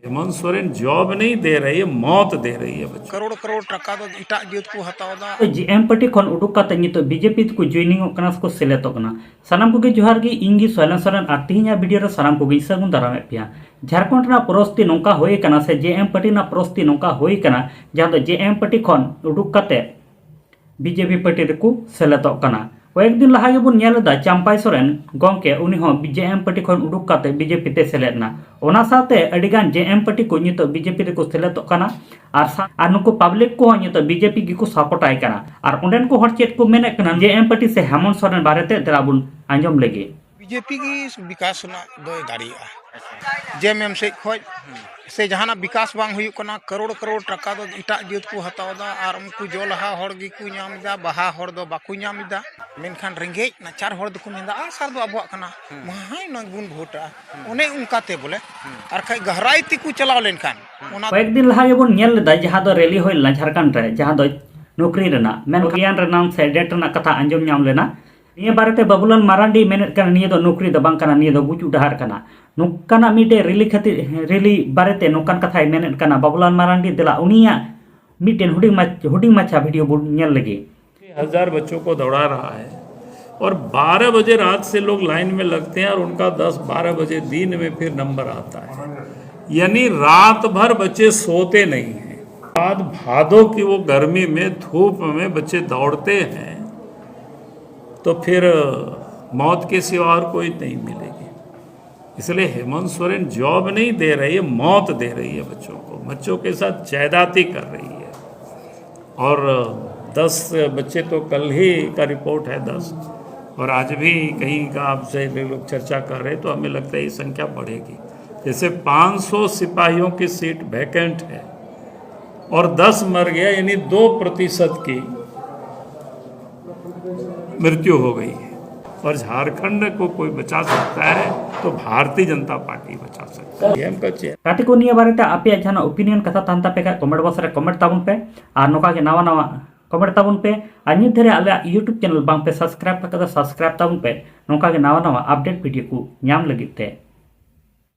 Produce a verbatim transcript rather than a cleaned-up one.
Hemant Soren job नहीं दे रही है, मौत दे रही है बच्चों। ᱠᱟᱨᱳᱲ ᱠᱟᱨᱳᱲ ᱴᱟᱠᱟ ᱫᱚ ᱮᱴᱟᱜ ᱡᱟᱹᱛ ᱠᱚ ᱦᱟᱛᱟᱣ ᱮᱫᱟ᱾ ᱡᱮ ᱮᱢ ᱯᱟᱨᱴᱤ ᱠᱷᱚᱱ ᱩᱰᱩᱠ ᱠᱟᱛᱮ ᱱᱤᱛᱚᱜ ᱵᱤᱡᱮᱯᱤ ᱛᱮᱠᱚ ᱡᱚᱭᱱᱤᱝ ᱚᱜ ᱠᱟᱱᱟ ᱥᱮᱠᱚ ᱥᱮᱞᱮᱫᱚᱜ ᱠᱟᱱᱟ᱾ ᱥᱟᱱᱟᱢ ᱠᱚᱜᱮ ᱡᱚᱦᱟᱨ ᱜᱮ, ᱤᱧ ᱜᱮ ᱥᱚᱭᱞᱮᱱ ᱥᱚᱨᱮᱱ ᱟᱨ ᱛᱮᱦᱮᱧᱟᱜ ᱵᱷᱤᱰᱤᱭᱳ ᱨᱮ ᱥᱟᱱᱟᱢ ᱠᱚᱜᱮᱧ ᱥᱟᱹᱜᱩᱱ ᱫᱟᱨᱟᱢᱮᱫ ᱯᱮᱭᱟ᱾ ᱡᱷᱟᱲᱠᱷᱚᱸᱰ ᱨᱮᱱᱟᱜ ᱯᱚᱨᱤᱥᱛᱷᱤᱛᱤ ᱱᱚᱝᱠᱟ ᱦᱩᱭ ᱟᱠᱟᱱᱟ ᱥᱮ ᱡᱮ ᱮᱢ ᱯᱟᱨᱴᱤ ᱨᱮᱱᱟᱜ ᱯᱚᱨᱤᱥᱛᱷᱤᱛᱤ ᱱᱚᱝᱠᱟ ᱦᱩᱭ ᱟᱠᱟᱱᱟ, ᱡᱟᱦᱟᱸ ᱫᱚ ᱡᱮ ᱮᱢ ᱯᱟᱨᱴᱤ ᱠᱷᱚᱱ ᱩᱰᱩᱠ ᱠᱟᱛᱮ ᱵᱤᱡᱮᱯᱤ ᱯᱟᱨᱴᱤ ᱨᱮᱠᱚ ᱥᱮᱞᱮᱫᱚᱜ ᱠᱟᱱᱟ᱾ ᱠᱚᱭᱮᱠ ᱫᱤᱱ ᱞᱟᱦᱟ ᱜᱮᱵᱚᱱ ᱧᱮᱞ ᱞᱮᱫᱟ ᱪᱟᱢᱯᱟᱭ ᱥᱚᱨᱮᱱ ᱜᱚᱢᱠᱮ, ᱩᱱᱤ ᱦᱚᱸ ᱡᱮ ᱮᱢ ᱯᱟᱨᱴᱤ ᱠᱷᱚᱱ ᱩᱰᱩᱠ ᱠᱟᱛᱮ ᱵᱤᱡᱮᱯᱤ ᱛᱮ ᱥᱮᱞᱮᱫ ᱮᱱᱟ᱾ ᱚᱱᱟ ᱥᱟᱶᱛᱮ ᱟᱹᱰᱤᱜᱟᱱ ᱡᱮ ᱮᱢ ᱯᱟᱨᱴᱤ ᱠᱚ ᱱᱤᱛᱚᱜ ᱵᱤᱡᱮᱯᱤ ᱨᱮᱠᱚ ᱥᱮᱞᱮᱫᱚᱜ ᱠᱟᱱᱟ᱾ ᱟᱨ ᱥᱟ- ᱟᱨ ᱱᱩᱠᱩ ᱯᱟᱵᱽᱞᱤᱠ ᱠᱚᱦᱚᱸ ᱱᱤᱛᱚᱜ ᱵᱤᱡᱮᱯᱤ ᱜᱮᱠᱚ ᱥᱟᱯᱳᱨᱴᱟᱭ ᱠᱟᱱᱟ᱾ ᱟᱨ ᱚᱸᱰᱮᱱ ᱠᱚ ᱦᱚᱲ ᱪᱮᱫ ᱠᱚ ᱢᱮᱱᱮᱫ ᱠᱟᱱᱟ ᱡᱮ ᱮᱢ ᱯᱟᱨᱴᱤ ᱥᱮ ᱦᱮᱢᱚᱱᱛ ᱥᱚᱨᱮᱱ ᱵᱟᱨᱮᱛᱮ, ᱫᱮᱞᱟ ᱵᱚᱱ ᱟᱸᱡᱚᱢ ᱞᱮᱜᱮ᱾ ᱵᱤᱡᱮᱯᱤ ᱜᱮ ᱵᱤᱠᱟᱥ ᱨᱮᱱᱟᱜ ᱫᱚᱭ ᱫᱟᱲᱮᱭᱟᱜᱼᱟ᱾ ᱡᱮ ᱮᱢ ᱮᱢ ᱥᱮᱫ ᱠᱷᱚᱱ ᱥᱮ ᱡᱟᱦᱟᱱᱟᱜ ᱵᱤᱠᱟᱥ ᱵᱟᱝ ᱦᱩᱭᱩᱜ ᱠᱟᱱᱟ, ᱠᱟᱨᱳᱲ ᱠᱟᱨᱳᱲ ᱴᱟᱠᱟ ᱫᱚ ᱮᱴᱟᱜ ᱡᱟᱹᱛ ᱠᱚ ᱦᱟᱛᱟᱣ ᱮᱫᱟ᱾ ᱟᱨ ᱩᱱᱠᱩ ᱡᱚ ᱞᱟᱦᱟ ᱦᱚᱲ ᱜᱮᱠᱚ ᱧᱟᱢ ᱮᱫᱟ, ᱵᱟᱦᱟ ᱦᱚᱲ ᱫᱚ ᱵᱟᱠᱚ ᱧᱟᱢ ᱮᱫᱟ᱾ ᱢᱮᱱᱠᱷᱟᱱ ᱨᱮᱸᱜᱮᱡ ᱱᱟᱪᱟᱨ ᱦᱚᱲ ᱫᱚᱠᱚ ᱢᱮᱱᱫᱟ, ᱟᱥᱟᱨ ᱫᱚ ᱟᱵᱚᱣᱟᱜ ᱠᱟᱱᱟ, ᱢᱟ ᱦᱟᱸᱭ ᱚᱱᱟ ᱜᱮᱵᱚᱱ ᱵᱷᱳᱴᱟ᱾ ᱚᱱᱮ ᱚᱱᱠᱟᱛᱮ ᱵᱚᱞᱮ, ᱟᱨ ᱠᱷᱟᱡ ᱜᱟᱦᱨᱟᱭ ᱛᱮᱠᱚ ᱪᱟᱞᱟᱣ ᱞᱮᱱᱠᱷᱟᱱ ᱚᱱᱟ ᱠᱚᱭᱮᱠ ᱫᱤᱱ ᱞᱟᱦᱟ ᱜᱮᱵᱚᱱ ᱧᱮᱞ ᱞᱮᱫᱟ, ᱡᱟᱦᱟᱸ ᱫᱚ ᱨᱮᱞᱤ ᱦᱩᱭ ᱞᱮᱱᱟ ᱡᱷᱟᱲᱠᱷᱚᱸᱰ ᱨᱮ, ᱡᱟᱦᱟᱸ ᱫᱚ ᱱᱚᱠᱨᱤ ᱨᱮᱱᱟᱜ ᱢᱮᱱ ᱜᱮᱭᱟᱱ ᱨᱮᱱᱟᱜ ᱥᱮ ᱰᱮᱴ ᱨᱮᱱᱟᱜ ᱠᱟᱛᱷᱟ ᱟᱸᱡᱚᱢ ᱧᱟᱢ ᱞᱮᱱᱟ᱾ ᱱᱤᱭᱟᱹ ᱵᱟᱨᱮᱛᱮ ᱵᱟᱵᱩᱞᱟᱞ ᱢᱟᱨᱟᱱᱰᱤ ᱢᱮᱱᱮᱫ ᱠᱟᱱᱟ, ᱱᱤᱭᱟᱹ ᱫᱚ ᱱᱚᱠᱨᱤ ᱫᱚ ᱵᱟᱝ ᱠᱟᱱᱟ, ᱱᱤᱭᱟᱹ ᱫᱚ ᱜᱩᱡᱩᱜ ᱰᱟᱦᱟᱨ ᱠᱟᱱᱟ᱾ ᱱᱚᱝᱠᱟᱱᱟᱜ ᱢᱤᱫᱴᱮᱱ ᱨᱮᱞᱤ ᱠᱷᱟᱹᱛᱤᱨ, ᱨᱮᱞᱤ ᱵᱟᱨᱮᱛᱮ ᱱᱚᱝᱠᱟᱱ ᱠᱟᱛᱷᱟᱭ ᱢᱮᱱᱮᱫ ᱠᱟᱱᱟ ᱵᱟᱵᱩᱞᱟᱞ ᱢᱟᱨᱟᱱᱰᱤ᱾ ᱫᱮᱞᱟ ᱩᱱᱤᱭᱟᱜ ᱢᱤᱫᱴᱮᱱ ᱦᱩᱰᱤᱧ ᱢᱟᱪ- ᱦᱩᱰᱤᱧ ᱢᱟᱪᱷᱟ ᱵᱷᱤᱰᱤᱭᱳ ᱵᱚᱱ ᱧᱮᱞ ᱞᱮᱜᱮ᱾ हजार बच्चों को दौड़ा रहा है और बारह बजे रात से लोग लाइन में लगते हैं और उनका दस बारह बजे दिन में फिर नंबर आता है। यानी रात भर बच्चे सोते नहीं हैं। बाद भादों की वो गर्मी में, धूप में बच्चे दौड़ते हैं, तो फिर मौत के सिवा और कोई नहीं मिलेगी। इसलिए हेमंत सोरेन जॉब नहीं दे रही है, मौत दे रही है बच्चों को, बच्चों के साथ ज्यादती कर रही है। और दस बच्चे तो, कल ही का रिपोर्ट है दस, और आज भी कहीं का आपसे लोग चर्चा कर रहे, तो हमें लगता है ये संख्या बढ़ेगी। जैसे पाँच सौ सिपाहियों की सीट वैकेंट है और दस मर गया, यानी दो प्रतिशत की मृत्यु हो गई है। और झारखंड को कोई बचा सकता है तो भारतीय जनता पार्टी बचा सकती है। डीएम का चेहरा ᱜᱟᱛᱮ ᱠᱚ, ᱱᱤᱭᱟᱹ ᱵᱟᱨᱮᱛᱮ ᱟᱯᱮᱭᱟᱜ ᱡᱟᱦᱟᱱᱟᱜ ᱚᱯᱤᱱᱤᱭᱚᱱ ᱠᱟᱛᱷᱟ ᱛᱟᱦᱮᱱ ᱛᱟᱯᱮ ᱠᱷᱟᱡ ᱠᱚᱢᱮᱱᱴ ᱵᱚᱠᱥ ᱨᱮ ᱠᱚᱢᱮᱱᱴ ᱛᱟᱵᱚᱱ ᱯᱮ᱾ ᱟᱨ ᱱᱚᱝᱠᱟ ᱜᱮ ᱱᱟᱣᱟ ᱱᱟᱣᱟ ᱠᱚᱢᱮᱱᱴ ᱛᱟᱵᱚᱱ ᱯᱮ᱾ ᱟᱨ ᱱᱤᱛ ᱫᱷᱟᱹᱨᱤᱡ ᱟᱞᱮᱭᱟᱜ YouTube ᱪᱮᱱᱮᱞ ᱵᱟᱝ ᱯᱮ ᱥᱟᱵᱥᱠᱨᱟᱭᱤᱵ ᱟᱠᱟᱫᱟ, ᱥᱟᱵᱥᱠᱨᱟᱭᱤᱵ ᱛᱟᱵᱚᱱ ᱯᱮ, ᱱᱚᱝᱠᱟ ᱜᱮ ᱱᱟᱣᱟ ᱱᱟᱣᱟ ᱟᱯᱰᱮᱴ ᱵᱷᱤᱰᱤᱭᱳ ᱠᱚ ᱧᱟᱢ ᱞᱟᱹᱜᱤᱫ ᱛᱮ᱾